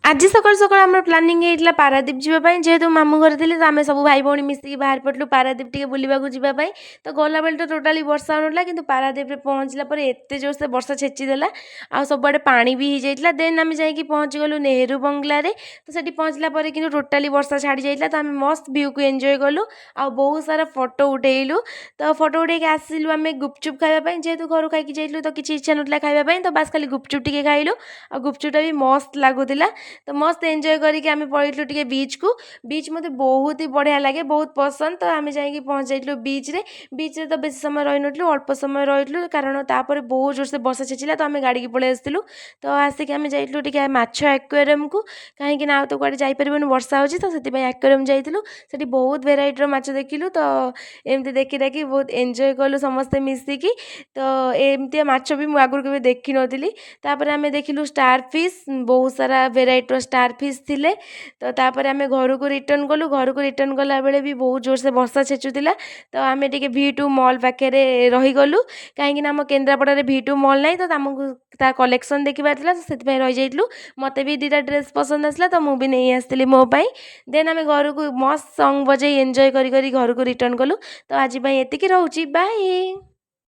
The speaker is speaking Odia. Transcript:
ଆଜି ସକାଳୁ ସକାଳୁ ଆମର ପ୍ଲାନିଂ ହେଇଥିଲା ପାରାଦ୍ୱୀପ ଯିବା ପାଇଁ। ଯେହେତୁ ମାମୁଁ ଘରେ ଥିଲି, ତ ଆମେ ସବୁ ଭାଇ ଭଉଣୀ ମିଶିକି ବାହାରି ପଡ଼ିଲୁ ପାରାଦ୍ୱୀପ ଟିକେ ବୁଲିବାକୁ ଯିବା ପାଇଁ। ତ ଗଲାବେଳେ ତ ଟୋଟାଲି ବର୍ଷା ହେଉନଥିଲା, କିନ୍ତୁ ପାରାଦ୍ୱୀପରେ ପହଞ୍ଚିଲା ପରେ ଏତେ ଜୋରସେ ବର୍ଷା ଛେଚିଦେଲା ଆଉ ସବୁଆଡ଼େ ପାଣି ବି ହେଇଯାଇଥିଲା। ଦେନ୍ ଆମେ ଯାଇକି ପହଞ୍ଚିଗଲୁ ନେହେରୁ ବଙ୍ଗଲାରେ। ତ ସେଠି ପହଞ୍ଚିଲା ପରେ କିନ୍ତୁ ଟୋଟାଲି ବର୍ଷା ଛାଡ଼ି ଯାଇଥିଲା। ତ ଆମେ ମସ୍ତ ଭ୍ୟୁକୁ ଏନ୍ଜୟ କଲୁ ଆଉ ବହୁତ ସାରା ଫଟୋ ଉଠେଇଲୁ। ତ ଫଟୋ ଉଠେଇକି ଆସିଲୁ ଆମେ ଗୁପଚୁପ୍ ଖାଇବା ପାଇଁ। ଯେହେତୁ ଘରୁ ଖାଇକି ଯାଇଥିଲୁ, ତ କିଛି ଇଚ୍ଛା ନଥିଲା ଖାଇବା ପାଇଁ। ତ ବାସ୍ ଖାଲି ଗୁପଚୁପ୍ ଟିକେ ଖାଇଲୁ ଆଉ ଗୁପଚୁପ୍ଟା ବି ମସ୍ତ ଲାଗୁଥିଲା। ତ ମସ୍ତ ଏନ୍ଜୟ କରିକି ଆମେ ପଳେଇଥିଲୁ ଟିକେ ବିଚ୍କୁ। ବିଚ୍ ମୋତେ ବହୁତ ହି ବଢ଼ିଆ ଲାଗେ, ବହୁତ ପସନ୍ଦ। ତ ଆମେ ଯାଇକି ପହଞ୍ଚି ଯାଇଥିଲୁ ବିଚ୍ରେ। ବିଚ୍ରେ ତ ବେଶୀ ସମୟ ରହିନଥିଲୁ, ଅଳ୍ପ ସମୟ ରହିଥିଲୁ, କାରଣ ତାପରେ ବହୁତ ଜୋରସେ ବର୍ଷା ଛେଚିଲା। ତ ଆମେ ଗାଡ଼ିକି ପଳେଇ ଆସିଥିଲୁ। ତ ଆସିକି ଆମେ ଯାଇଥିଲୁ ଟିକେ ମାଛ ଆକ୍ୱାରିୟମକୁ, କାହିଁକି ନା ଆଉ ତ କୁଆଡ଼େ ଯାଇପାରିବୁନି, ବର୍ଷା ହେଉଛି। ତ ସେଥିପାଇଁ ଆକ୍ୱାରିୟମ ଯାଇଥିଲୁ। ସେଠି ବହୁତ ଭେରାଇଟିର ମାଛ ଦେଖିଲୁ। ତ ଏମିତି ଦେଖି ଦେଖି ବହୁତ ଏନ୍ଜୟ କଲୁ ସମସ୍ତେ ମିଶିକି। ତ ଏମିତିଆ ମାଛ ବି ମୁଁ ଆଗରୁ କେବେ ଦେଖିନଥିଲି। ତାପରେ ଆମେ ଦେଖିଲୁ ଷ୍ଟାର ଫିସ୍, ବହୁତ ସାରା ଭେରାଇଟିର ଷ୍ଟାର ଫିସ୍ ଥିଲେ। ତ ତାପରେ ଆମେ ଘରକୁ ରିଟର୍ନ କଲୁ। ଘରକୁ ରିଟର୍ନ କଲାବେଳେ ବି ବହୁତ ଜୋରସେ ବର୍ଷା ଛେଚୁଥିଲା। ତ ଆମେ ଟିକେ ଭି ଟୁ ମଲ୍ ପାଖରେ ରହିଗଲୁ, କାହିଁକିନା ଆମ କେନ୍ଦ୍ରାପଡ଼ାରେ ଭି ଟୁ ମଲ୍ ନାହିଁ। ତ ଆମକୁ ତା କଲେକ୍ସନ୍ ଦେଖିବାର ଥିଲା, ତ ସେଥିପାଇଁ ରହିଯାଇଥିଲୁ। ମୋତେ ବି ଦୁଇଟା ଡ୍ରେସ୍ ପସନ୍ଦ ଆସିଲା, ତ ମୁଁ ବି ନେଇ ଆସିଥିଲି ମୋ ପାଇଁ। ଦେନ୍ ଆମେ ଘରକୁ ମସ୍ତ ସଙ୍ଗ୍ ବଜାଇ ଏନ୍ଜୟ କରି କରି ଘରକୁ ରିଟର୍ନ କଲୁ। ତ ଆଜି ପାଇଁ ଏତିକି ରହୁଛି, ବାଏ।